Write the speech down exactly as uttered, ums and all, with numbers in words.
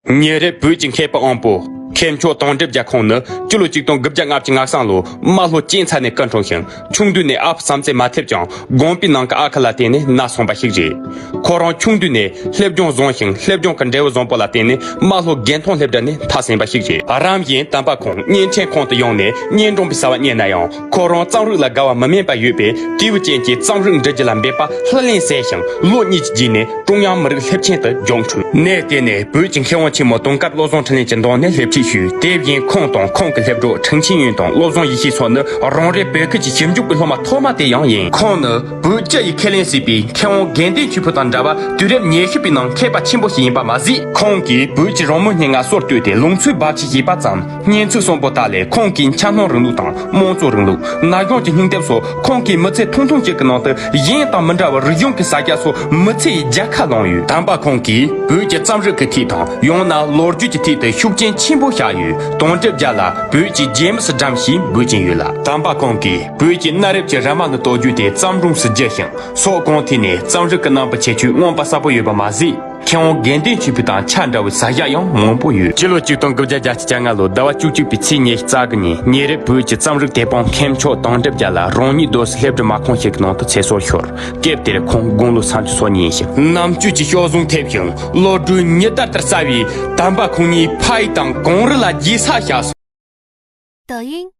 ཉེ་རབས་བོད་ཀྱི་མཁས་པ་དབང་པོ་མཁས་མཆོག་དོན་གྲུབ་རྒྱལ་ཁོང་ནི་སྤྱི་ལོ་ཆིག་སྟོང་དགུ་བརྒྱ་ལྔ་བཅུ་ང་གསུམ་ལོར་རྨ་ལྷོ་གཅན་ཚ་ནས་སྐུ་འཁྲུངས་ཤིང་། ཆུང་དུས་ནས་ཨ་ཕ་བསམ་རྩེ་མ་ཐེབས་ཀྱང་དགོན་པའི་ནང་གི་ཨ་ཁུ་ལ་བརྟེན་ནས་ན་སོན་པ་ཞིག་རེད། ཁོ་རང་ཆུང་དུས་ནས་སློབ་སྦྱོང་བཟང་ཞིང་སློབ་སྦྱོང་གི་འབྲས་བུ་བཟང་པོ་ལ་བརྟེན་ནས་རྨ་ལྷོ་དགེ་མཐོང་སློབ་གྲྭ་ནས་མཐར་ཕྱིན་པ་ཞིག་རེད། རིམ་བཞིན་དམ་པ་ཁོང་བརྙན་འཕྲིན་ཁང་དུ་ཡོང་ནས་བརྙན་སྒྲུང་པའི་རྩ་བ་རྙེད་ན་ཡང་། ཁོ་རང་རྩོམ་རིག་ལ་དགའ་བ་མི་དམན་པ་ཡོད་པས། དེའུ་ཅན་གྱིས་རྩོམ་རིག་འབྲི་རྒྱུ་ལ་འབད་པ་ལྷུར་ལེན་མཛད་ཞིང་། ལོ་གཉིས་ཀྱི་རྗེས་ནས་ཀྲུང་དབྱང་མི་རིགས་སློབ་ཆེན་དུ་རྒྱུགས་འཕྲོད། གནས་དེ་ནས་བོད་ཀྱི་མཁས་དབང་ཆེན་མོ་དུང་དཀར་བློ་བཟང་འཕྲིན་ལས་ཀྱི་འདུན་ནས་སློབ་ཁྲིད་ཞུས། དེ་བཞིན་ཁོང་དང་ཁོང་གི་སློབ་གྲོགས་ཁྲིན་ཆིན་ཡོན་དང་བློ་བཟང་ཡེ་ཤེས་སོགས་ནི་རང་རེའི་བོད་ཁུལ་གྱི་ཞིབ་འཇུག་པའི་སློབ་མ་ཐོག་མ་དེ་ཡང་ཡིན། ཁོང་ནི་བོད་སྤྱི་ཡི་ཁས་ལེན་སྲིད་པའི་མཁས་དབང་དགེ་འདུན་ཆོས་འཕེལ་དང་འདྲ་བར་དུས་རབས་ཉི་ཤུ་པའི་ནང་མཁས་པ་ཆེན་པོ་ཞིག་ཡིན་པ་མ་ཟད། ཁོང་གིས་བོད་ཀྱི་རང་མོས་སྙན་ངག་སྲོལ་བཏོད་དེ་ལུང་ཚན་བར་ཆད་བྱས་པ་ཙམ། སྙན་ཚིག་གསོན་པོ་དག་ལས་ཁོང་གིས་འཆར་སྣང་རིང་ལུགས་དང་དམངས་གཙོ་རིང་ལུགས། ན་གཞོན་གྱི་སྙིང་སྟོབས་སོགས་ཁོང་གིས་མི་ཚེ་ཐུང་ཐུང་གཅིག་གི་ནང་དུ་གཞན་དང་མི་འདྲ་བར་རིག་གཞུང་གི་ས་རྒྱ་སོགས་མི་ཚེ་ཡི་རྒྱལ་ཁ་བླངས་ཡོད། དམ་པ་ཁོང་གིས་བོད་ཀྱི་རྩོམ་རིག་གི་ཐད་དང་ཡང་ན་ལོ་རྒྱུས་ཀྱི་ཐད་དུ་ཤུགས་རྐྱེན་ཆེན་པོ་བཞག་ཡོད། དོན་གྲུབ་རྒྱལ་ལ་བོད་ཀྱི་ཇེ་མི་སི་སྒྲམ་ཞེས་འབོད་ཀྱིན་ཡོད་ལ། དམ་པ་ཁོང་གིས་བོད་ཀྱི་གནའ་རབས་ཀྱི་ར་མ་ནི་སྟོད་རྒྱུད་དེ་བརྩམས་སྒྲུང་སུ་བསྒྱུར་ཞིང་། སོག་གོང་ཐིག་ནས་རྩོམ་རིག་གི་རྣམ་པ་ཁྱད་ཆོས་མངོན་པ་གསལ་པོ་ཡོད་པ་མ་ཟད། མཁས་དབང་དགེ་འདུན་ཆོས་འཕེལ་དང་ཆ་འདྲ་བའི་ས་བཞག་ཡང་མང་པོ་ཡོད། སྤྱི་ལོ་ཆིག་སྟོང་དགུ་བརྒྱ་བརྒྱད་ཅུ་གྱ་ལྔ་ལོ་ཟླ་བ་བཅུ་གཅིག་པའི་ཚེས་ཉི་ཤུ་རྩ་དགུ་ཉིན་ཉེ་རབས་བོད་ཀྱི་རྩོམ་རིག་དེད་དཔོན་མཁས་མཆོག་དོན་གྲུབ་རྒྱལ་ལ་རང་ཉིད་རྡོ་སོལ་སློབ་གྲྭའི་མ་ཁོངས་ཤིག་གི་ནང་དུ་ཚེ་སྲོག་ཤོར། སྐབས་དེར་ཁོང་དགུང་ལོ་སུམ་ཅུ་སོ་གཉིས་ཡིན་ཞིང་། རྣམ་དཔྱོད་ཀྱི་གཤོག་ཟུང་ཐེབས་ཤིང་བློ་གྲོས་ཉི་ཟླ་ལྟར་གསལ་བའི་དམ་པ་ཁོང་ཉིད་ཕ་ཡུལ་དང་གངས་རི་ལ་རྒྱས་ས་བཞག་སོང་། 抖音